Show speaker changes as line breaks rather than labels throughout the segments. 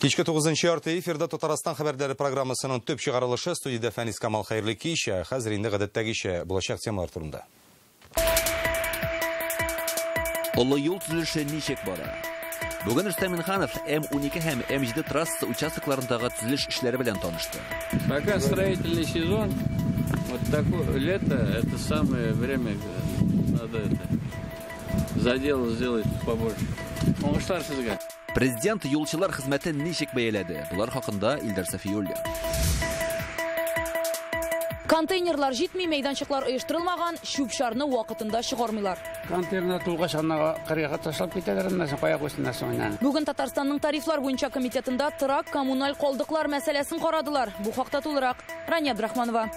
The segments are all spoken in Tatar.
Кичке 9-нчы эфирда Татарстан хәбәрләре программасының төп чыгарылышы. Студиядә Фәнис Камал, хәерле кич. Хәзер инде гадәттәгечә булачак темалар турында.
Олы юл төзелеше ничек бара? Бүген Рөстәм Миңнеханов М12 һәм М7 трасса участокларындагы төзелеш эшләре белән танышты.
Пока строительный сезон, вот такое лето, это самое время, надо это задел сделать побольше. Уңышлар сезгә.
Президент юлчылар хезмәтен ничек бәяләде? Булар хакында Илдар Сафиуллин.
Контейнерлар җитми, мәйданчыклар оештырылмаган, чүп-чарны вакытында чыгармыйлар.
Контейнер тулгач аннага кырыйга ташлап китәләр, аннан соң кая куйсыннар соң инде.
Бүген Татарстанның тарифлар буенча комитетында торак коммуналь калдыклар мәсьәләсен карадылар. Бу хакта тулырак Рания Абдрахманова.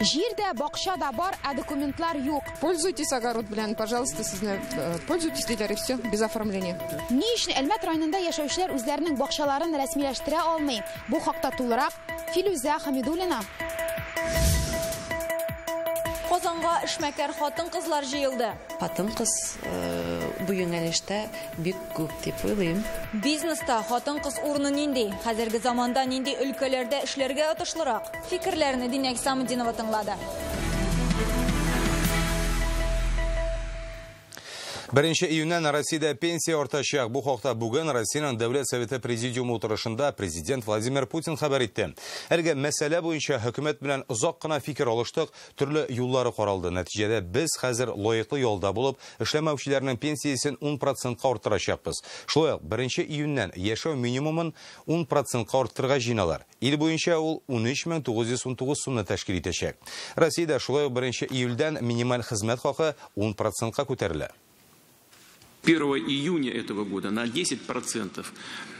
Җир дә, бакча да бар, ә документлар юк.
Пользуйтесь огород белән, пожалуйста, сезне пользуйтесь диләр, и все, без оформления.
Ни өчен Әлмәт районында яшәүчеләр үзләренең бакчаларын рәсмиләштерә алмый? Бу хакта тулырак Филүзә Хамидуллина.
Казанга эшмәкәр хатын-кызлар җыелды.
Хатын-кыз бу юнәлештә бик күп дип уйлыйм.
Бизнеста хатын-кыз урыны нинди? Хәзерге заманда нинди өлкәләрдә эшләргә отышлырак? Фикерләрне Динә Исламетдинова тыңлады.
1 июньнән Россиядә пенсия артачак. Бу хакта бүген Россиянең Дәүләт Советы Президиумы утырышында президент Владимир Путин хәбәр итте. Әлеге мәсьәлә буенча хөкүмәт белән озак кына фикер алыштык, төрле юллары каралды. Нәтиҗәдә без хәзер лаеклы ялда булып, эшләмәүчеләрнең пенсиясен 10%ка арттырачакбыз. Шулай ук 1 июньнән яшәү минимумын 10%ка арттырырга җыеналар. Ил буенча ул 13919 сумны тәшкил итәчәк. Россиядә шулай ук 1 июльдән минималь хезмәт хакы 10%ка күтәрелә.
1 июня этого года на 10%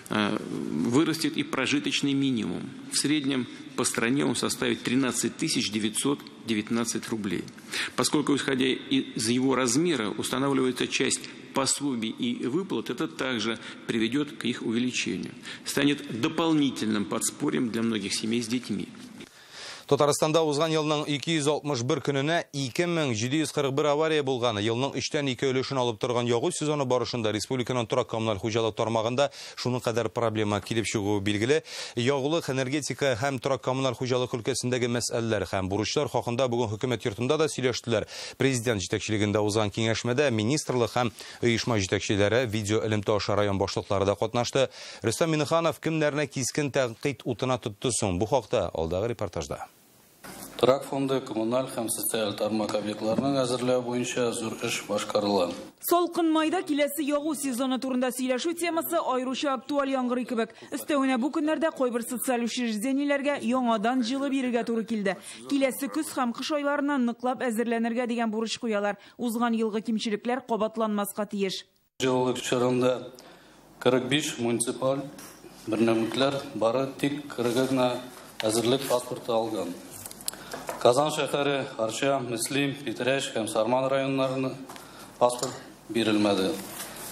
вырастет и прожиточный минимум. В среднем по стране он составит 13 919 рублей. Поскольку, исходя из его размера, устанавливается часть пособий и выплат, это также приведет к их увеличению. Станет дополнительным подспорьем для многих семей с детьми.
Татарстанда узган елның 261 көненә 2741 авария булганы, елның 3-тән 2 өлешен алып торган ягу сезоны барышында республиканың торак коммуналь хуҗалык тармагында шуның кадәр проблема килеп чыгуы билгеле. Ягулык, энергетика һәм торак коммуналь хуҗалык өлкәсендәге мәсьәләләр һәм бурычлар хакында бүген хөкүмәт йортында да сөйләштеләр. Президент җитәкчелегендә узган киңәшмәдә министрлык һәм оешма җитәкчеләре, видео элемтә аша район башлыклары да катнашты. Рөстәм Миңнеханов кемнәрне кискен тәнкыйть утына тотты соң? Бу хакта алдагы репортажда.
Торак фонды, коммуналь һәм социаль тармак объектларының әзерләү буенча зур эш башкарыла.
Салкын майда киләсе ягу сезоны турында сөйләшү темасы аеруча актуаль яңгырый кебек. Өстәвенә бу көннәрдә кайбер социаль учреждениеләргә яңадан җылы бирергә туры килде. Киләсе көз һәм кыш айларына ныклап әзерләнергә дигән бурыч куялар. Узган елгы кимчелекләр кабатланмаска тиеш.
Җылылык чорында 45 муниципаль бернәмлекләр бары тик 40 гына әзерлек паспорты алган. Казан шәһәре, Арча, Мөслим, Питрәч һәм Сарман районнарына паспорт бирелмәде.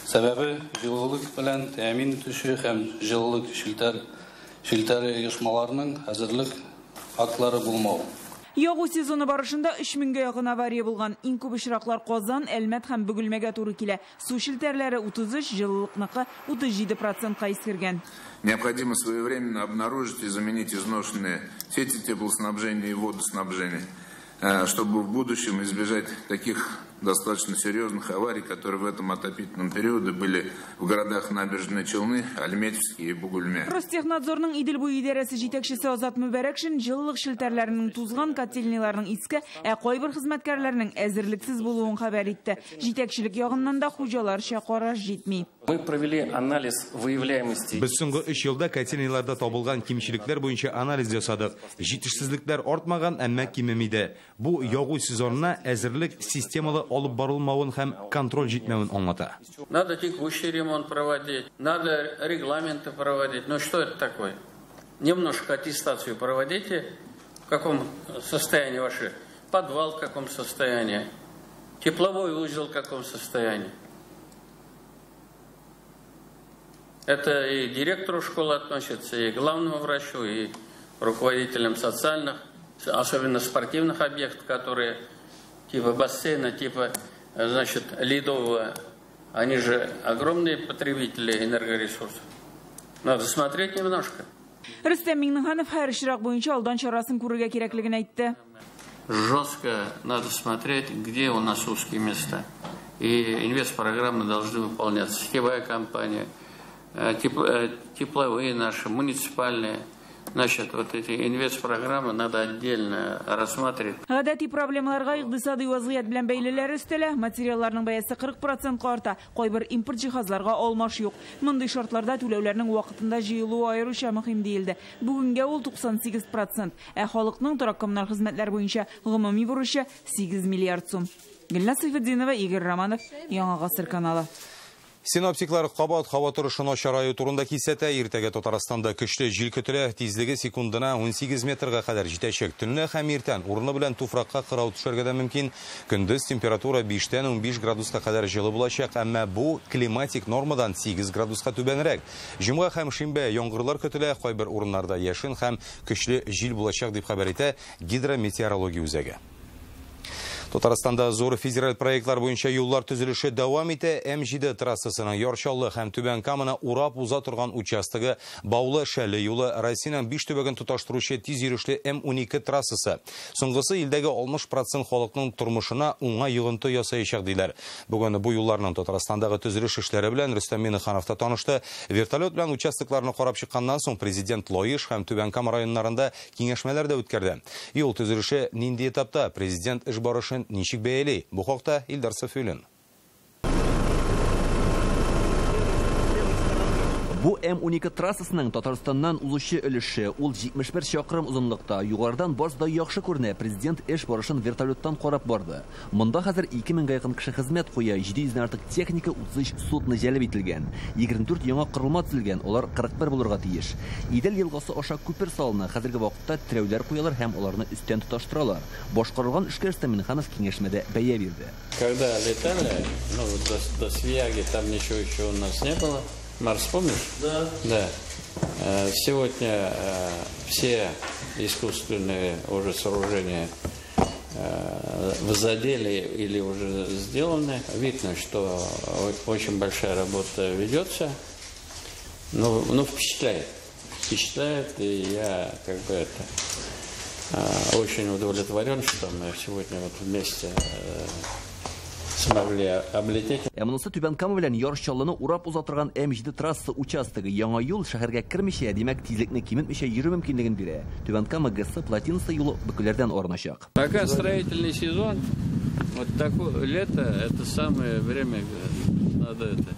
Сәбәбе җылылык белән тәэмин итүче һәм җылылык челтәре оешмаларының әзерлек актлары булмау.
Ягу сезоны барышында 3000гә якын авария булган. Иң күп очраклар Казан, Әлмәт һәм Бөгелмәгә туры килә. Су челтәрләре 33, җылылыкныкы 37%ка искергән.
Необходимо своевременно обнаружить и заменить изношенные сети теплоснабжения и водоснабжения, чтобы в будущем избежать таких достаточно серьезных аварий, которые в этом отопительном периоде были в городах Набережные Челны, Альметьевске и Бугульме.
Ростехнадзорның Идел буе идарәсе җитәкчесе Азат Мөбәрәкшин җылылык челтәрләренең тузган, котельныйларның иске, ә кайбер хезмәткәрләрнең әзерлексез булуын хәбәр итте. Җитәкчелек ягыннан да хуҗаларча караш җитми.
Мы провели анализ выявляемости.
Без соңгы 3 елда котельныйларда табылган кимчелекләр буенча анализ ясадык. Җитешсезлекләр артмаган, әмма кимеми. Бу ягу сезонына әзерлек системалы алып барылмавын һәм контроль җитмәвен аңлата.
Надо текущий ремонт проводить, надо регламенты проводить. Ну что это такое? Немножко аттестацию проводите. В каком состоянии ваши? Подвал в каком состоянии? Тепловой узел в каком состоянии? Это и директору школы относится, и главному врачу, и руководителям социальных, особенно спортивных объектов, которые типа бассейна, типа, значит, ледового Они же огромные потребители энергоресурсов. Надо смотреть немножко.
Рөстәм Миңнеханов һәр очрак буенча алдан чарасын күрергә кирәклеген әйтте.
Жестко надо смотреть, где у нас узкие места. И инвестпрограммы должны выполняться. Сетевая компания, тепловые наши, муниципальные. Значит, вот эти инвестпрограммы надо отдельно рассматривать.
Гадәти проблемаларга икътисади вазгыять белән бәйлеләр өстәлә, материалларның бәясе 40%-ка арта, кайбер импорт җиһазларга алмаш юк. Мондый шартларда түләүләрнең вакытында җыелуы аеруча мөһим диелде. Бүгенгә ул 98%, ә халыкның торак-коммуналь хезмәтләр буенча гомуми бурычы 8 миллиард сум. Гөлназ Сәйфетдинова, Игорь Романов, Яңа Гасыр каналы.
Синоптиклар кабат һава торышы начараю турында кисәтә. Иртәгә Татарстанда көчле җил көтелә, тизлеге секундына 18 метрга кадәр җитәчәк. Төнлә һәм иртән урыны белән туфракка кырау төшәргә дә мөмкин. Көндез температура 5-тән 15 градуска кадәр җылы булачак, әмма бу климатик нормадан 8 градуска түбәнрәк. Җомга һәм шимбә яңгырлар көтелә, кайбер урыннарда яшен һәм көчле җил булачак дип хәбәр итә Гидрометеорология үзәге. Татарстанда зур федераль проектлар буенча юллар төзелеше дәвам итә. М7 трассасының Яр Чаллы һәм Түбән Каманы урап уза торган участогы, Баулы Шәле юлы, Россиянең 5 төбәген тоташтыручы тиз йөрешле М12 трассасы. Соңгысы илдәге 60% халыкның тормышына уңай йогынты ясаячак диләр. Бүген бу юлларның Татарстандагы төзелеш эшләре белән Рөстәм Миңнеханов та танышты. Вертолет белән участокларны карап чыкканнан соң президент Лаеш һәм Түбән Кама районнарында киңәшмәләр дә үткәрде. Юл төзелеше нинди этапта, президент эш барышын ничек бәяли? Бу хакта Илдар Сафиуллин.
Бу М12 трассасының Татарстаннан узучы өлеше, ул 71 чакрым озынлыкта. Югарыдан барысы да яхшы күренә. Президент эш барышын вертолеттан карап барды. Монда хәзер 2000-гә якын кеше хезмәт куя, 700-дән артык техника, 33 судно җәлеп ителгән. 24 яңа корылма төзелгән, алар 41 булырга тиеш. Идел елгасы аша күпер салына, хәзерге вакытта терәүләр куялар һәм аларны өстән тоташтыралар. Башкарылган эшкә Рөстәм Миңнеханов киңәшмәдә бәя бирде.
Когда летали, ну, до Свияги там ничего еще у нас не было. Марс, помнишь?
Да.
Да. Сегодня все искусственные уже сооружения в заделе или уже сделаны. Видно, что очень большая работа ведется. Но впечатляет. Впечатляет, и я как бы это очень удовлетворен, что мы сегодня вот вместе смогли облететь.
Ә монысы Түбән Кама белән Яр Чаллыны урап уза торган М7 трасса участогы. Яңа юл шәһәргә кермичә, димәк, тизлекне киметмичә йөрү мөмкинлеген бирә. Түбән Кама ГЭС плотинасы юлы бөкеләрдән арыначак.
Пока строительный сезон, вот такое лето, это самое время, надо это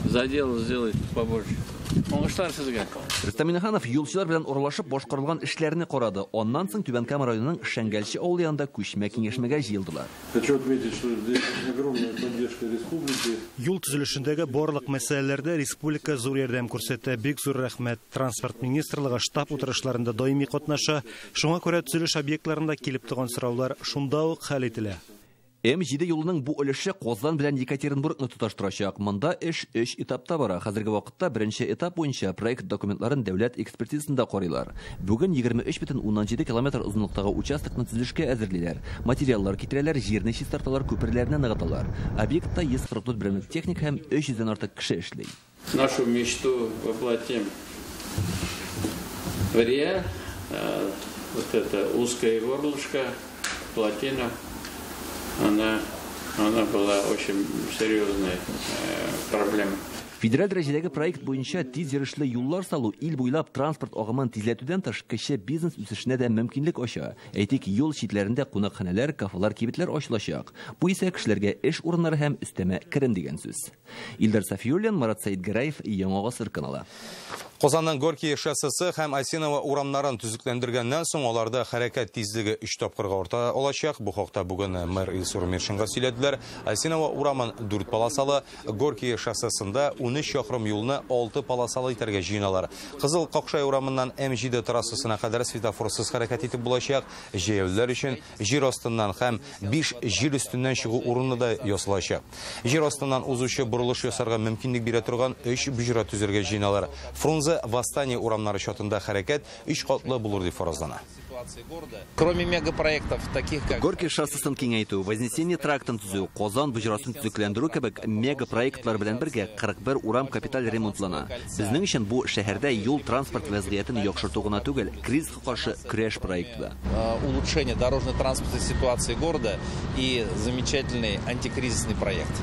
задел сделать побольше. Уңышлар сезгә.
Рөстәм Миңнеханов юлчылар белән аралашып башкарылган эшләрне карады. Аннан соң Түбән Кама районының Шәңгәлче авылы янында күчмә киңәшмәгә җыелдылар.
Хочу отметить, что здесь огромная поддержка республики.
Юл төзелешендәге барлык мәсьәләләрдә республика зур ярдәм күрсәтә. Бик зур рәхмәт. Транспорт министрлыгы штаб утырышларында даими катнаша. Шуңа күрә төзелеш объектларында килеп туган сораулар шунда ук хәл ителә.
М7 юлының бу өлеше Казан белән Екатеринбургны тоташтырачак. Монда эш 3 этапта бара. Хәзерге вакытта беренче этап буенча проект документларын дәүләт экспертизасында карыйлар. Бүген 23,7 километр озынлыктагы участокны төзелешкә әзерлиләр. Материаллар китерәләр, җирне чистарталар, күперләрне ныгыталар. Объектта 144 берәмлек техник һәм 300-дән артык кеше эшли.
Нашу мечту воплотим в реал. Вот это узкое горлышко, плотина. Она была очень серьезной проблемой.
Федераль дәрәҗәдәге проект буенча тиз йөрешле юллар салу ил буйлап транспорт агымын тизләтүдән тыш кече бизнес үсешенә дә мөмкинлек ача. Әйтик, юл читләрендә кунакханәләр, кафелар, кибетләр ачылачак. Бу исә кешеләргә эш урыннары һәм өстәмә керем дигән сүз. Илдар Сафиуллин, Марат Сәйдгәрәев, Яңа Гасыр каналы.
Казанның Горький шоссесы һәм Осиново урамнарын төзекләндергәннән соң аларда хәрәкәт тизлеге 3 тапкырга арта алачак. Бу хакта бүген мэр Илсур Миршинга сөйләделәр. Осиново урамын 4 полосалы, Горький шоссесында 13 чакрым юлны 6 полосалы итәргә җыеналар. Кызыл Какшай урамыннан М7 трассасына кадәр светофорсыз хәрәкәт итеп булачак. Җәяүлеләр өчен җир астыннан һәм 5 җир өстеннән чыгу урыны да ясалачак. Җир астыннан узучы борылыш ясарга мөмкинлек бирә торган 3 боҗра төзергә җыеналар. Фрунзе Фрунзе, Восстание урамнары чатында хәрәкәт 3 катлы булыр дип фаразлана.
Кроме мегапроектов, таких как
Горький шоссесын киңәйтү, Вознесение трактын төзү, Казан боҗрасын төзекләндерү кебек мегапроектлар белән бергә 41 урам капиталь ремонтлана. Безнең өчен бу шәһәрдә юл транспорт вәзгыятен яхшырту гына түгел, кризиска каршы көрәш проекты да.
Улучшение дорожно-транспортной ситуации города и замечательный антикризисный проект.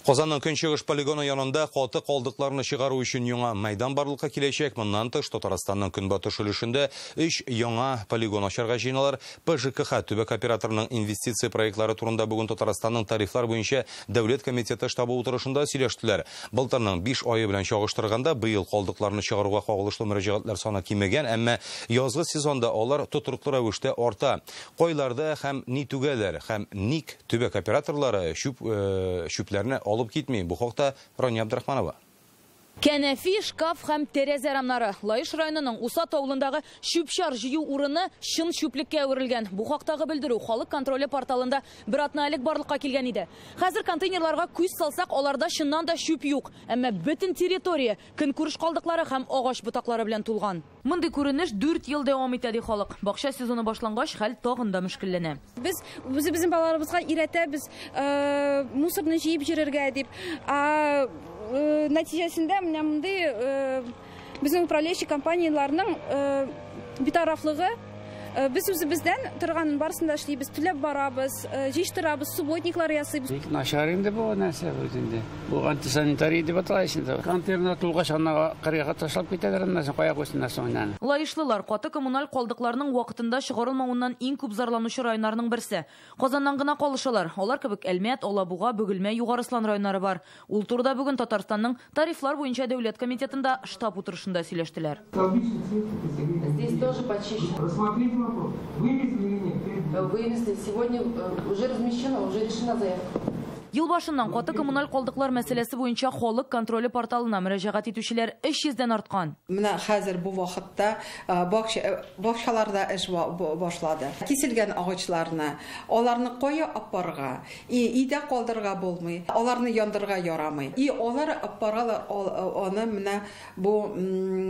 Казанның көнчыгыш полигоны янында каты калдыкларны чыгару өчен яңа мәйдан барлыкка киләчәк. Моннан тыш Татарстанның көнбатыш өлешендә 3 яңа полигон ачарга җыеналар. ПЖКХ төбәк операторының инвестиция проектлары турында бүген Татарстанның тарифлар буенча дәүләт комитеты штабы утырышында сөйләштеләр. Былтырның 5 ае белән чагыштырганда быел калдыкларны чыгаруга кагылышлы мөрәҗәгатьләр саны кимегән, әмма язгы сезонда алар тотрыклы рәвештә арта. Кайларда һәм ни түгәләр һәм ник төбәк операторлары чүпләрне алып китми. Бу хакта Рания Абдрахманова.
Кәнәфи, шкаф һәм тәрәзә рамнары. Лаеш районының Усат авылындагы чүп-чар җыю урыны чын чүплеккә әверелгән. Бу хактагы белдерү халык контроле порталында бер атна элек барлыкка килгән иде. Хәзер контейнерларга күз салсак, аларда чыннан да чүп юк. Әмма бөтен территория көнкүреш калдыклары һәм агач ботаклары белән тулган. Мондый күренеш 4 ел дәвам итә, ди халык. Бакча сезоны башлангач, хәл тагын да мөшкелләнә.
Без үзебезнең балаларыбызга өйрәтәбез, мусорны җыеп йөрергә дип. Нәтиҗәсендә менә мондый безнең управляющий компанияләрнең битарафлыгы, без үзебездән торганын барысын да эшлибез, түләп барабыз, җыештырабыз, субботниклар ясыйбыз.
Бик начар инде бу нәрсә бу инде. Бу антисанитария дип атала инде. Контейнер тулгач, аны кырыйга ташлап китәләр, аннан соң кая куйсыннар соң инде.
Лаешлылар каты коммуналь калдыкларның вакытында чыгарылмавыннан иң күп зарланучы районнарның берсе. Казаннан гына калышалар. Алар кебек Әлмәт, Алабуга, Бөгелмә, Югары Ослан районнары бар. Ул турыда бүген Татарстанның тарифлар буенча дәүләт комитетында штаб утырышында сөйләштеләр.
Здесь тоже почищено.
Вывезли или нет?
Вывезли. Сегодня уже размещено, уже решена заявка.
Ел башыннан каты коммуналь калдыклар мәсьәләсе буенча халык контроле порталына мөрәҗәгать итүчеләр 300дән арткан.
Менә хәзер бу вакытта бакчаларда эш башлады. Киселгән агачларны, аларны кая апарга, өйдә калдырырга булмый, аларны яндырырга ярамый. И алар апаралар аны менә бу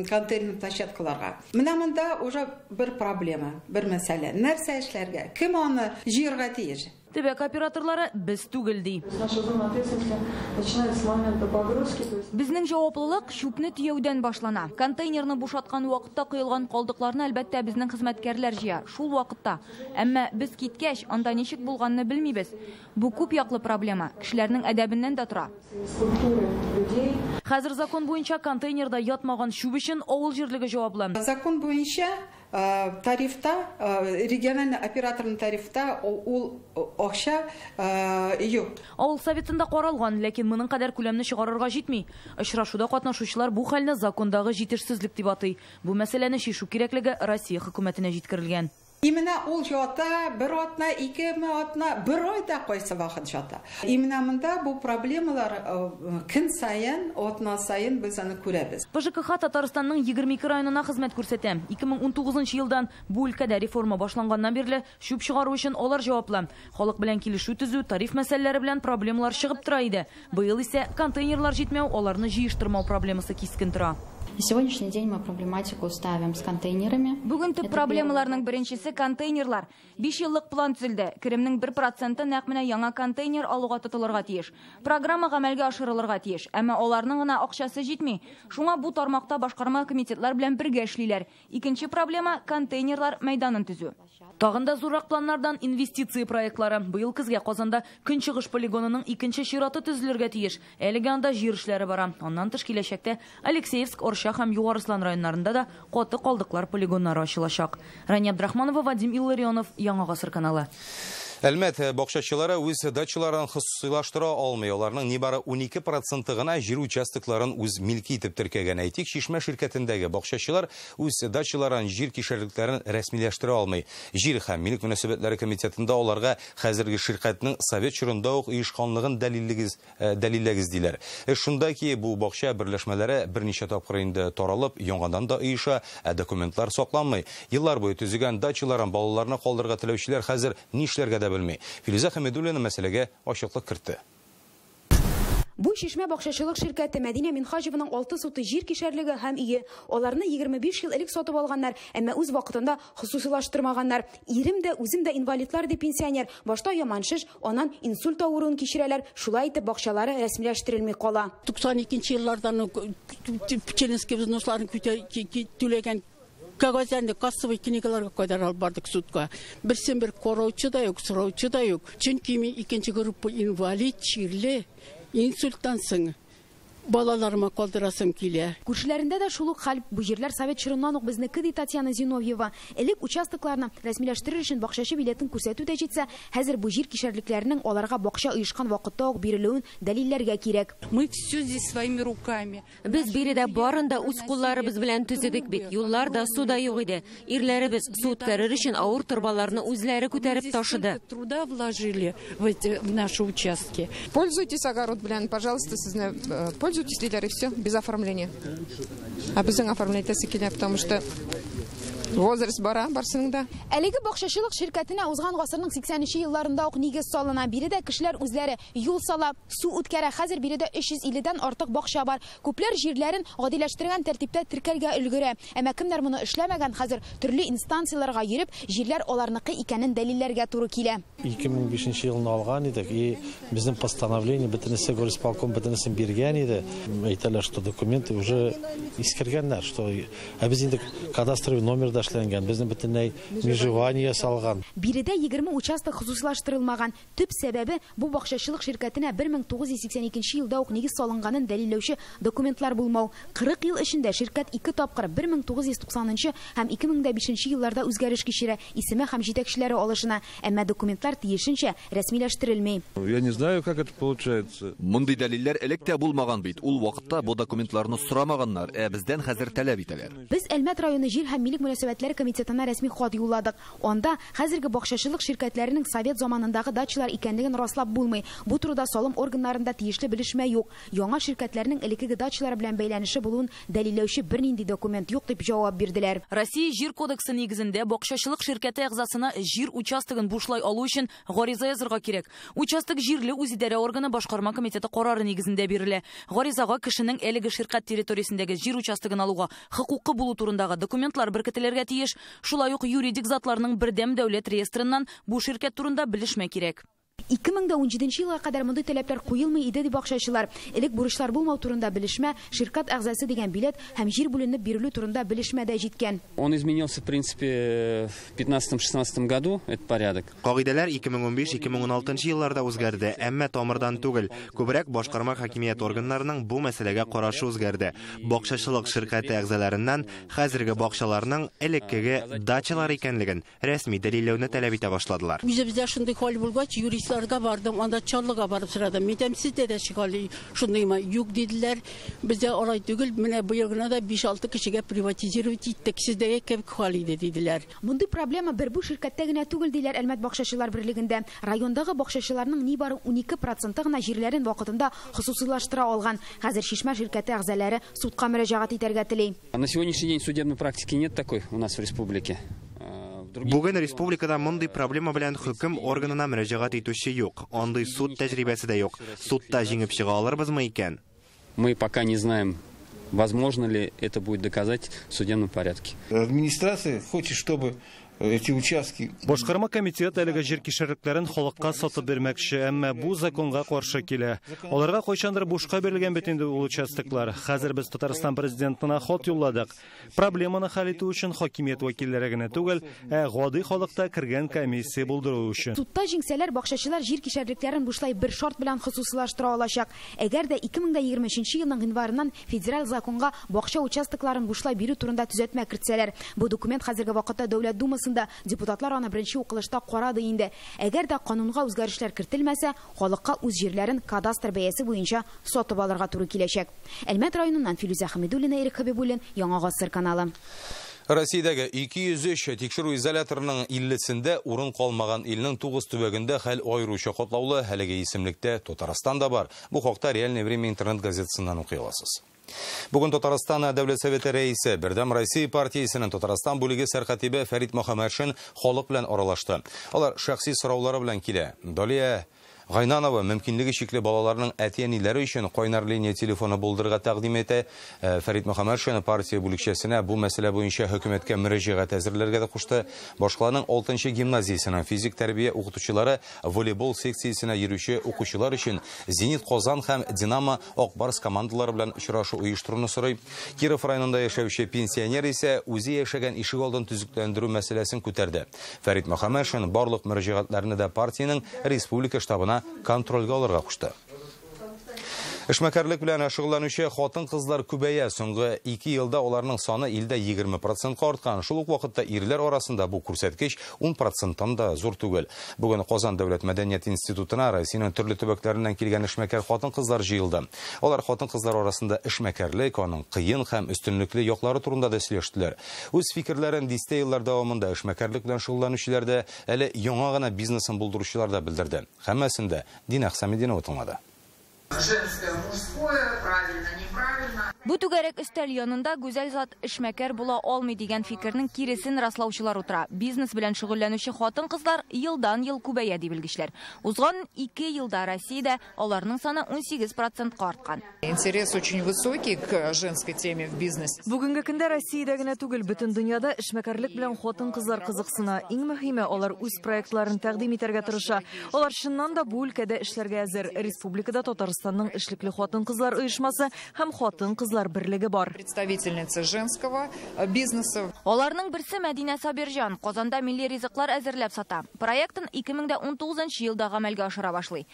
контейнер площадкаларга. Менә монда уже бер проблема, бер мәсьәлә. Нәрсә эшләргә? Кем аны җыярга тиеш?
Төбәк операторлары без түгел ди.
Безнең җаваплылык чүпне төяүдән башлана. Контейнерны бушаткан вакытта коелган калдыкларны әлбәттә безнең хезмәткәрләр җыя. Шул вакытта. Әмма без киткәч, анда ничек булганны белмибез. Бу күп яклы проблема. Кешеләрнең әдәбеннән дә тора.
Хәзер закон буенча контейнерда ятмаган чүп өчен авыл җирлеге җаваплы.
Закон буенча тарифта, региональный операторның тарифта ул акча юк.
Авыл советында каралган, ләкин моның кадәр күләмне чыгарырга җитми. Очрашуда катнашучылар бу хәлне закондагы җитешсезлек дип атый. Бу мәсьәләне чишү кирәклеге Россия хөкүмәтенә җиткерелгән.
Именно ул ята, бер атна, ике атна, бер айда кайсы вакыт ята. Именно монда бу проблемалар көн саен, атна саен без аны күрәбез.
ПЖКХ Татарстанның 22 районына хезмәт күрсәтә. 2019 елдан бу өлкәдә реформа башланганнан бирле чүп чыгару өчен алар җаваплы. Халык белән килешү төзү, тариф мәсьәләләре белән проблемалар чыгып тора иде. Быел исә контейнерлар җитмәү, аларны җыештырмау проблемасы кискен тора.
На сегодняшний день мы проблематику ставим с контейнерами.
Бүген төп проблемаларның беренчесе контейнерлар. 5 еллык план төзелде. Керемнең 1% нәкъ менә яңа контейнер алуга тотылырга тиеш. Программа гамәлгә ашырылырга тиеш. Әмма аларның гына акчасы җитми. Шуңа бу тармакта башкарма комитетлар белән бергә эшлиләр. Икенче проблема контейнерлар мәйданын төзү.
Тагын да зуррак планнардан инвестиция проектлары. Быел көзгә Казанда Көнчыгыш полигонының икенче чираты төзелергә тиеш. Әлегә анда җир эшләре бара. Аннан тыш киләчәктә Алексеевск, Орча һәм Югары Ослан районнарында да каты калдыклар полигоннары ачылачак. Рания Абдрахманова, Вадим Илларионов, Яңа Гасыр каналы.
Әлмәт бакчачылары үз дачаларын хосусыйлаштыра алмый. Аларның нибары 12% гына җир участокларын үз милке итеп теркәгән. Әйтик, Чишмә ширкәтендәге бакчачылар үз дачаларын, җир кишәрлекләрен рәсмиләштерә алмый. Җир һәм милек мөнәсәбәтләре комитетында аларга хәзерге ширкәтнең совет чорында ук оешканлыгын дәлилләгез диләр. Эш шунда ки, бу бакча берләшмәләре берничә тапкыр инде таралып, яңадан да оеша, ә документлар сакланмый. Еллар буе төзегән дачаларын балаларына калдырырга теләүчеләр хәзер нишләргә дә белми. Филүзә Хәмидуллина мәсьәләгә ачыклык кертте.
Бу Чишмә бакчачылык ширкәте Мәдинә Минхаҗеваның 6 сутый җир кишәрлеге һәм өе. Аларны 25 ел элек сатып алганнар, әмма үз вакытында хосусилаштырмаганнар. Ирем дә, үзем дә инвалидлар, ди пенсионер. Башта яман шеш, аннан инсульт авыруын кичерәләр. Шулай итеп бакчалары рәсмиләштерелми кала.
92 еллардан членский взносларын түләгән кәгазьләрне кассовый книгаларга кадәр алып бардык судка. Берсен бер караучы да юк, сораучы да юк. Чөнки мин икенче группа инвалид, чирле. Инсульттан соң балаларыма калдырасым килә.
Күршеләрендә дә шул ук хәл. Бу җирләр совет чорыннан ук безнеке, ди Татьяна Зиновьева. Элек участокларны рәсмиләштерер өчен бакчачы билетын күрсәтү дә җитсә, хәзер бу җир кишәрлекләренең аларга бакча оешкан вакытта ук бирелүен дәлилләргә кирәк.
Мы все здесь своими руками.
Без биредә барын да үз кулларыбыз белән төзедек бит. Юллар да, су да юк иде. Ирләребез су үткәрер өчен авыр торбаларны үзләре күтәреп ташыды.
Труда вложили в эти, в наши участки.
Пользуйтесь огород белән, пожалуйста, сезне пользуйтесь, диләр, и все, без оформления. А безнең оформлять итәсе килә, потому что возраст бара, барсының да.
Әлеге бакчачылык ширкәтенә узган гасырның 80-нче елларында ук нигез салына. Биредә кешеләр үзләре юл сала, су үткәрә. Хәзер биредә 350-дән артык бакча бар. Күпләр җирләрен гадиләштергән тәртиптә теркәргә өлгерә. Әмма кемнәр моны эшләмәгән, хәзер төрле инстанцияләргә йөреп, җирләр аларныкы икәнен дәлилләргә туры килә.
2005 елны алган идек, и безнең постановление бөтенесе горисполком бөтенесен биргән иде. Әйтәләр, что документы уже искергәннәр, что ә без инде кадастровый номер да эшләнгән, безнең бөтенләй межевание салган.
Биредә 20 участок хосусилаштырылмаган. Төп сәбәбе бу бакчачылык ширкәтенә 1982 елда ук нигез салынганын дәлилләүче документлар булмау. 40 ел эчендә ширкәт 2 тапкыр 1990 һәм 2005 елларда үзгәреш кичерә, исеме һәм җитәкчеләре алышына, әмма документлар тиешенчә рәсмиләштерелми.
Я не знаю, как это получается.
Мондый дәлилләр элек тә булмаган бит. Ул вакытта бу документларны сорамаганнар, ә бездән хәзер таләп итәләр.
Без Әлмәт районы җир һәм милек мөнәсәбәтләре комитетына рәсми хат юлладык. Анда хәзерге бакчачылык ширкәтләренең совет заманындагы дачалар икәнлеген раслап булмый. Бу турыда салым органнарында тиешле белешмә юк. Яңа ширкәтләрнең элеккеге дачалар белән бәйләнеше булуын дәлилләүче бернинди документ юк дип җавап бирделәр.
Россия җир кодексы нигезендә бакчачылык ширкәте әгъзасына җир участогын бушлай алу өчен гариза язырга кирәк. Участок җирле үзидарә органы башкарма комитеты карары нигезендә бирелә. Гаризага кешенең әлеге ширкәт территориясендәге җир участогын алуга хокукы булу турындагы документлар беркетелергә тиеш. Шулай ук юридик затларның бердәм дәүләт реестрыннан бу ширкәт турында белешмә кирәк.
2017 елга кадәр мондый таләпләр куелмый иде, ди бакчачылар. Элек бурычлар булмау турында белешмә, ширкәт әгъзасы дигән билет һәм җир бүленеп бирелү турында белешмә дә җиткән.
Он изменился, в принципе, в 15-16 году, этот порядок.
Кагыйдәләр 2015-2016 елларда үзгәрде, әмма тамырдан түгел. Күбрәк башкарма хакимият органнарының бу мәсьәләгә карашы үзгәрде. Бакчачылык ширкәте әгъзаларыннан хәзерге бакчаларның элеккеге дачалар икәнлеген рәсми дәлилләүне таләп итә башладылар.
Үзебездә шундый хәл булгач, юристлар бардым, анда Чаллыга барып сорадым. Мин әйтәм, сездә дә шикелле шундыймы? Юк диделәр. Бездә алай түгел, менә быел гына да 5-6 кешегә приватизировать иттек. Сездә кебек хәл иде диделәр.
Мондый проблема бер бу ширкәттә генә түгел, диләр Әлмәт бакчачылар берлегендә. Райондагы бакчачыларның нибары 12% гына җирләрен вакытында хосусилаштыра алган. Хәзер Чишмә ширкәте әгъзалары судка мөрәҗәгать итәргә тели.
На сегодняшний день судебной практики нет такой у нас в республике.
Бүген республикада мондый проблема белән хөкем органына мөрәҗәгать итүче юк. Андый суд тәҗрибәсе дә юк. Судта җиңеп чыга алырбызмы икән?
Мы пока не знаем, возможно ли это будет доказать в судебном порядке.
Администрация хочет, чтобы эти участки.
Башкарма комитет әлеге җир кишәрлекләрен халыкка сатып бирмәкче, әмма бу законга каршы килә. Аларга кайчандыр бушка бирелгән бит инде ул участоклар. Хәзер без Татарстан президентына хат юлладык. Проблеманы хәл итү өчен хакимият вәкилләре генә түгел, ә гади халыкта кергән комиссия булдыру өчен.
Судта җиңсәләр, бакчачылар җир кишәрлекләрен бушлай бер шарт белән хосусилаштыра алачак. Әгәр дә 2023 елның гыйнварыннан федераль законга бакча участокларын бушлай бирү турында төзәтмә кертсәләр, бу документ хәзерге вакытта Дәүләт Думасы депутатлар аны беренче укылышта карады инде. Әгәр дә канунга үзгәрешләр кертелмәсә, халыкка үз җирләрен кадастр бәясе буенча сатып алырга туры киләчәк. Әлмәт районыннан Филүзә Хәмидуллина, Ирек Хәбибуллин, Яңа Гасыр каналы.
Россиядәге 203 тикшерү изоляторының 50-сендә урын калмаган илнең 9 төбәгендә хәл аеруча катлаулы. Әлеге исемлектә Татарстан да бар. Бу хакта Реальное время интернет газетасыннан укый аласыз. Бүген Татарстан Дәүләт Советы рәисе, Бердәм Россия партиясенең Татарстан бүлеге сәркатибе Фәрит Мөхәммәтшин халык белән аралашты. Алар шәхси сораулары белән килә. Далия Гайнанова мөмкинлеге чикле балаларның әти-әниләре өчен кайнар линия телефоны булдырырга тәкъдим итә. Фәрит Мөхәммәтшин партия бүлекчәсенә бу мәсьәлә буенча хөкүмәткә мөрәҗәгать әзерләргә дә кушты. Башкаланың 6нчы гимназиясенең физик тәрбия укытучылары волейбол секциясенә йөрүче укучылар өчен Зенит Казан һәм Динамо Акбарс командалары белән очрашу оештыруны сорый. Киров районында яшәүче пенсионер исә үзе яшәгән ишек алдын төзекләндерү мәсьәләсен күтәрде. Фәрит Мөхәммәтшин барлык мөрәҗәгатьләрне дә партиянең республика штабына контрольгә алырга кушты. Эшмәкәрлек белән шөгыльләнүче хатын-кызлар күбәя. Соңгы 2 елда аларның саны илдә 20%-ка арткан. Шул ук вакытта ирләр арасында бу күрсәткеч 10%-тан да зур түгел. Бүген Казан дәүләт мәдәният институтына Россиянең төрле төбәкләреннән килгән эшмәкәр хатын-кызлар җыелды. Алар хатын-кызлар арасында эшмәкәрлек, аның кыен һәм өстенлекле яклары турында да сөйләштеләр. Үз фикерләрен дистә еллар дәвамында эшмәкәрлек белән шөгыльләнүчеләр дә, әле яңа гына бизнесын булдыручылар да белдерде. Һәммәсен дә Дина Хсамединова тыңлады.
Женское, мужское, правильно, неправильно.
Бу түгәрәк өстәл янында гүзәл зат эшмәкәр була алмый дигән фикернең киресен раслаучылар утыра. Бизнес белән шөгыльләнүче хатын-кызлар елдан-ел күбәя ди белгечләр. Узган 2 елда Россиядә аларның саны 18%-ка арткан.
Интерес очень высокий к женской теме в бизнесе.
Бүгенге көндә Россиядә генә түгел, бөтен дөньяда эшмәкәрлек белән хатын-кызлар кызыксына. Иң мөһиме, алар үз проектларын тәкъдим итәргә тырыша. Алар чыннан да бу өлкәдә эшләргә әзер. Республикада Татарстанның эшлекле хатын-кызлар оешмасы һәм хатын-кызлар берлеге бар.
Представительница женского бизнеса.
Аларның берсе Мәдинә Сабирҗан Казанда милли ризыклар әзерләп сата. Проектын 2019 елда гамәлгә ашыра башлый.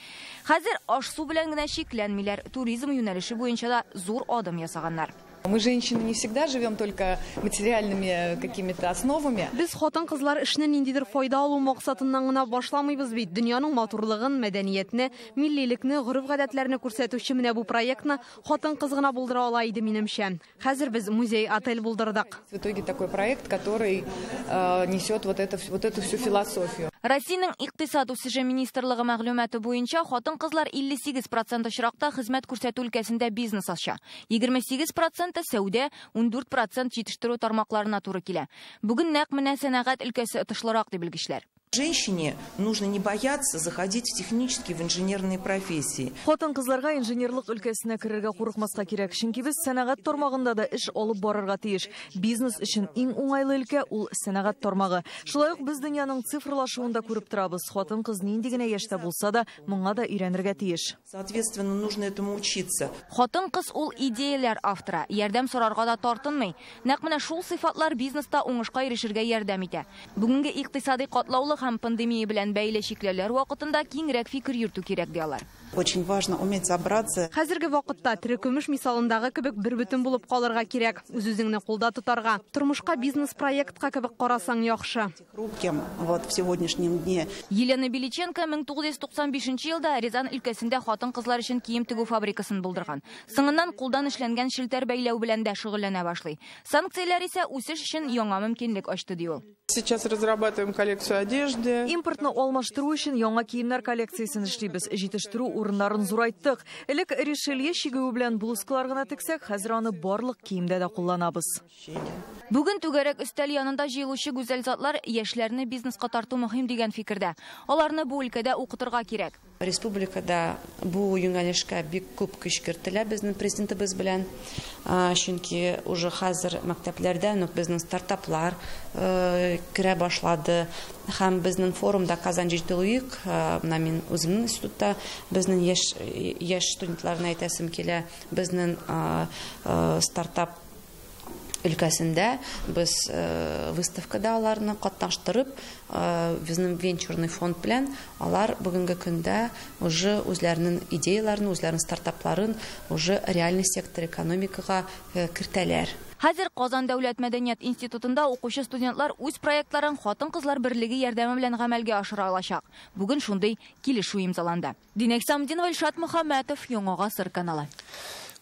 Хәзер аш-су белән генә чикләнмиләр, туризм юнәлеше буенча да зур адым ясаганнар.
Мы, женщины, не всегда живем только материальными какими-то основами.
Без хатын-кызлар эшне ниндидер файда алу максатыннан гына башламыйбыз бит. Дөньяның матурлыгын, мәдәниятне, миллилекне, гореф-гадәтләрне күрсәтүче менә бу проектны хатын-кыз гына булдыра ала иде минемчә. Хәзер без музей-отель булдырдык.
В итоге такой проект, который несет вот эту всю философию.
Россиянең икътисад үсеше министрлыгы мәгълүматы буенча хатын-кызлар 58% очракта хезмәт күрсәтү өлкәсендә бизнес ача. 28% сәүдә, 14% җитештерү тармакларына туры килә. Бүген нәкъ менә сәнәгать өлкәсе отышлырак ди белгечләр.
Женщине нужно не бояться заходить в технические, в инженерные профессии.
Хатын-кызларга инженерлык өлкәсенә керергә курыкмаска кирәк, чөнки без сәнәгать тармагында да эш алып барырга тиеш. Бизнес өчен иң уңайлы өлкә ул сәнәгать тармагы. Шулай ук без дөньяның цифрлашуын да күреп торабыз. Хатын-кыз нинди генә яшьтә булса да, моңа да өйрәнергә тиеш.
Соответственно, нужно этому учиться.
Хатын-кыз ул идеяләр авторы, ярдәм сорарга да тартынмый. Нәкъ менә шул сыйфатлар бизнеста уңышка ирешергә ярдәм итә. Бүгенге икътисади катлаулык һәм пандемия белән бәйле чикләүләр вакытында киңрәк фикер йөртү кирәк ди алар.
Очень важно уметь собраться.
Хәзерге вакытта тере көмеш мисалындагы кебек бер бөтен булып калырга кирәк, үз-үзеңне кулда тотарга. Тормышка бизнес-проектка кебек карасаң яхшы.
Хрупким вот в сегодняшнем дне.
Елена Беличенко 1995 елда Рязань өлкәсендә хатын-кызлар өчен кием тегү фабрикасын булдырган. Соңыннан кулдан эшләнгән шелтәр бәйләү белән дә шөгыльләнә башлый. Санкцияләр исә үсеш өчен яңа мөмкинлек ачты ди ул.
Сейчас разрабатываем коллекцию одежды.
Импортны алмаштыру өчен яңа киемнәр коллекциясен эшлибез. Җитештерү урыннарын зурайттык. Элек решелье чигүе белән блузкалар гына тексәк, хәзер аны барлык киемдә дә кулланабыз.
Бүген түгәрәк өстәл янында җыелучы гүзәл затлар яшьләрне бизнеска тарту мөһим дигән фикердә. Аларны бу өлкәдә укытырга кирәк.
Республикада бу юнәлешкә бик күп көч кертелә безнең президентыбыз белән. Чөнки уже хәзер мәктәпләрдә безнең стартаплар керә башлады. Һәм безнең форумда Казан Digital Week, менә мин үземнең институтта безнең яшь студентларына әйтәсем килә, безнең стартап өлкәсендә без выставкада аларны катнаштырып, безнең венчурный фонд белән алар бүгенге көндә уже үзләренең идеяларын, үзләренең стартапларын уже реальный сектор экономикага кертәләр.
Хәзер Казан дәүләт мәдәният институтында укучы студентлар үз проектларын хатын-кызлар берлеге ярдәме белән гамәлгә ашыра алачак. Бүген шундый килешү имзаланды. Динә Хисамдинова, Илшат Мөхәммәтов, Яңа Гасыр каналы.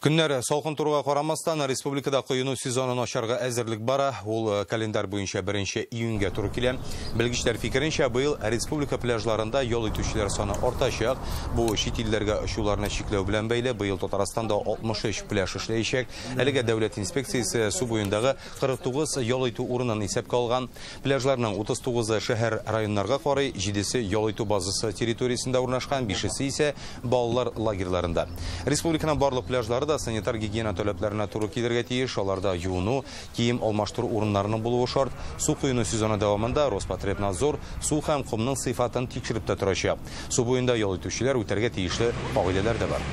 Көннәр салкын торуга карамастан, республикада коену сезонын ачарга әзерлек бара. Ул календарь буенча 1 июньгә туры килә. Белгечләр фикеренчә, быел республика пляжларында ял итүчеләр саны артачак. Бу чит илләргә очуларны чикләү белән бәйле. Быел Татарстанда 63 пляж эшләячәк. Әлегә дәүләт инспекциясе су буендагы 49 ял итү урынын исәпкә алган. Пляжларның 39-ы шәһәр районнарга карый, 7-се ял итү базасы территориясендә урнашкан, 5-се исә балалар лагерьларында. Республиканың барлык пляжлары да санитар гигиена таләпләренә туры килергә тиеш. Аларда юыну, кием алмаштыру урыннарының булуы шарт. Су коену сезоны дәвамында Роспотребнадзор су һәм комның сыйфатын тикшереп тә торачак. Су буенда ял итүчеләр үтәргә тиешле кагыйдәләр дә бар.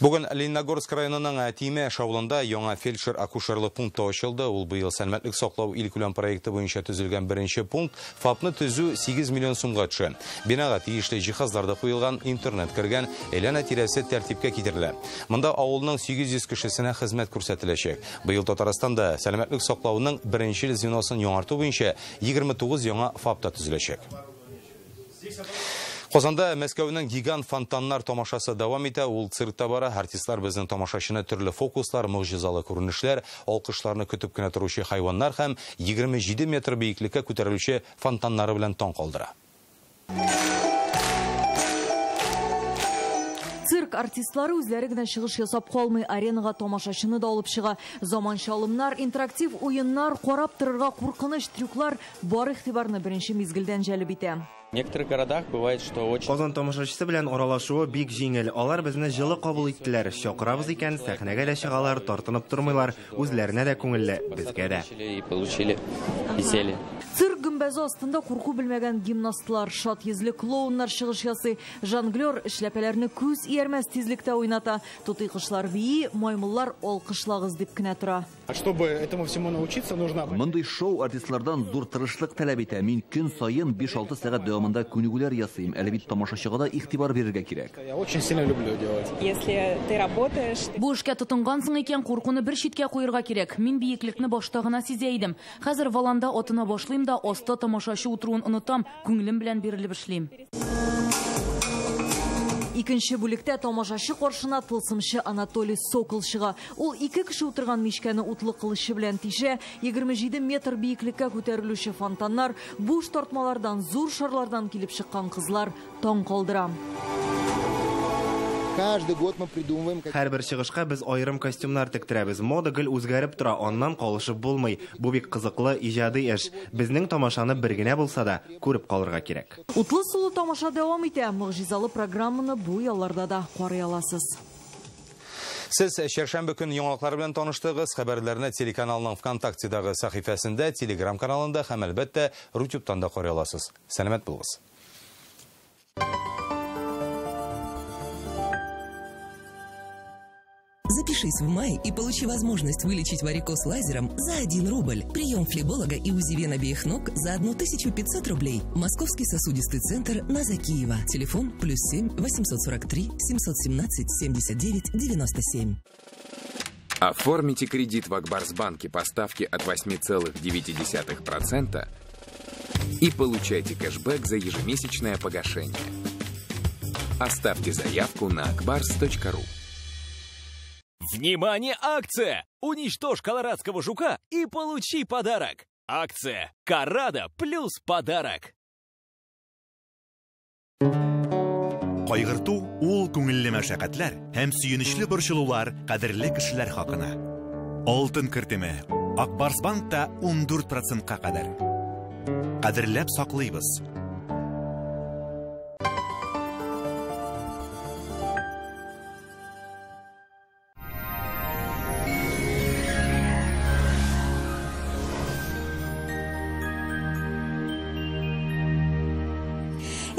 Бүген Лениногорск районының Тимәш авылында яңа фельдшер-акушерлык пункты ачылды. Ул быел сәламәтлек саклау илкүләм проекты буенча төзелгән беренче пункт. ФАПны төзү 8 миллион сумга төшә. Бинага тиешле җиһазлар да куелган, интернет кергән, әйләнә тирәсе тәртипкә китерелә. Монда авылның 800 кешесенә хезмәт күрсәтеләчәк. Быел Татарстанда сәламәтлек саклауның беренче звеносын яңарту буенча 29 яңа ФАП та төзеләчәк. Казанда Мәскәүнең гигант фонтаннар тамашасы дәвам итә. Ул циркта бара. Артистлар безнең тамашачыны төрле фокуслар, могҗизалы күренешләр, алкышларны көтеп кенә торучы хайваннар һәм 27 метр биеклеккә күтәрелүче фонтаннары белән таң калдыра.
Цирк артистлары үзләре генә чыгыш ясап калмый, аренага тамашачыны да алып чыга. Заманча алымнар, интерактив уеннар, карап торырга куркыныч трюклар бар игътибарны беренче мизгелдән җәлеп итә.
В некоторых городах бывает, что очень...
Казан тамашачысы белән аралашуы бик җиңел. Алар безне җылы кабул иттеләр. Чакырабыз икән, сәхнәгә дә чыгалар, тартынып тормыйлар. Үзләренә дә күңелле, безгә дә.
Цирк гөмбәзе астында курку белмәгән гимнастлар, шат йөзле клоуннар чыгыш ясый. Жонглер эшләпәләрне күз иярмәс тизлектә уйната. Тутый кошлар бии, маймыллар алкышлагыз дип кенә тора.
Чтобы этому всему научиться, нужно...
Мондый шоу артистлардан зур тырышлык таләп итә. Мин көн саен 5-6 сәгать дәвамында күнегүләр ясыйм. Әле бит тамашачыга да игътибар бирергә кирәк.
Я очень сильно люблю делать.
Если ты работаешь...
Бу эшкә тотынгансың икән, куркуны бер читкә куярга кирәк. Мин биеклекне башта гына сизә идем. Хәзер валанда атына башлыйм да, аста тамашачы утыруын онытам, күңелем белән бирелеп эшлим.
Икенче бүлектә тамашачы каршына тылсымчы Анатолий Сокол чыга. Ул ике кеше утырган мичкәне утлы кылычы белән тишә. 27 метр биеклеккә күтәрелүче фонтаннар, буш тартмалардан, зур шарлардан килеп чыккан кызлар таң калдыра.
Каждый год мы придумываем...
Һәрбер чыгышка без аерым костюмнар тектерәбез. Мода гел үзгәреп тора, аннан калышып булмый. Бу бик кызыклы иҗади эш. Безнең тамашаны бер генә булса да күреп калырга кирәк.
Утлы сулы тамаша дәвам итә. Могҗизалы программаны бу ялларда да карый аласыз.
Сез чәршәмбе көн яңалыклары белән таныштыгыз. Хәбәрләрне телеканалның ВКонтактедагы сәхифәсендә, Telegram каналында һәм әлбәттә Рутюбтан да карый аласыз. Сәламәт булыгыз.
Запишись в мае и получи возможность вылечить варикоз лазером за 1 рубль. Прием флеболога и УЗИ вен обеих ног за 1500 рублей. Московский сосудистый центр на Закиева. Телефон +7 843 717 79 97.
Оформите кредит в Акбарсбанке по ставке от 8,9% и получайте кэшбэк за ежемесячное погашение. Оставьте заявку на akbars.ru.
Внимание, акция! Уничтожь колорадского жука и получи подарок! Акция «Карада плюс подарок».
Кайгырту ул күңелле мәшәкатьләр һәм сөенечле борчылулар кадерле кешеләр хакына. Алтын кертеме Акбарс банкта 14%-ка кадәр. Кадерләп саклыйбыз.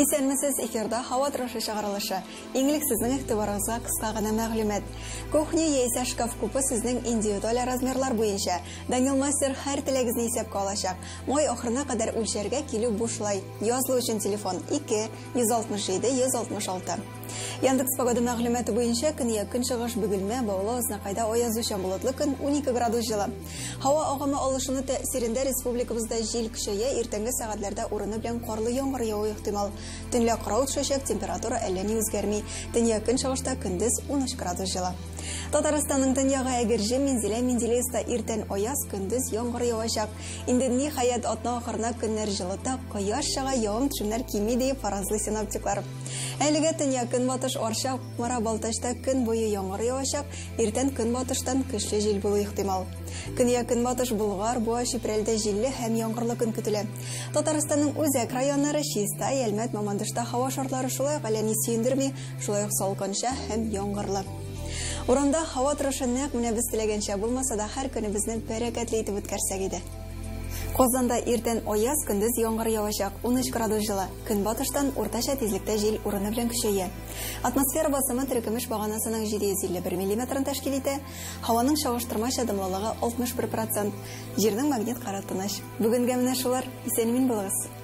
Исәнмесез, эфирда һава торышы чыгарылышы. Иң элек сезнең игътибарыгызга кыска гына мәгълүмат. Кухня яисә шкаф купы сезнең индивидуаль размерлар буенча. Данил мастер һәр теләгегезне исәпкә алачак. Май ахырына кадәр үлчәргә килү бушлай. Язылу өчен телефон 2 167 166. Яндекс погода мәгълүматы буенча көньяк көнчыгыш Бөгелмә, Баулы, Азнакайда аязучан болытлы көн, 12 градус җылы. Һава агымы алышыну тәэсирендә республикабызда җил көчәя, иртәнге сәгатьләрдә урыны белән карлы яңгыр явуы ихтимал. Төнлә кырау төшәчәк, температура әллә ни үзгәрми. Төньяк көнчыгышта көндез 13 градус җылы. Татарстанның төньягы Әгерҗе, Минзәлә, Менделеевскта иртән аяз, көндез яңгыр явачак. Инде ниһаять атна ахырына көннәр җылыта, кояш чыга, явым-төшемнәр кими дип фаразлый синоптиклар. Әлегә төньяк көнбатыш Арча, Кукмара, Балтачта көн буе яңгыр явачак, иртән көнбатыштан көчле җил булу ихтимал. Көньяк көнбатыш Болгар, Буа, Чүпрәлдә җилле һәм яңгырлы көн көтелә. Татарстанның үзәк районнары Чистай, Әлмәт, Мамадышта һава шартлары шулай ук әллә ни сөендерми, шулай ук салкынча һәм яңгырлы. Урамда һава торышы нәкъ менә без теләгәнчә булмаса да, һәр көнебезне бәрәкәтле итеп үткәрсәк иде. Казанда иртән аяз, көндез яңгыр явачак, 13 градус җылы. Көнбатыштан уртача тизлектә җил урыны белән көчәя. Атмосфера басымы терекөмеш баганасының 751 миллиметрын тәшкил итә. Һаваның чагыштырмача дымлылыгы 61%. Җирнең магнит кыры тыныч. Бүгенгә менә шулар. Исән-имин булыгыз.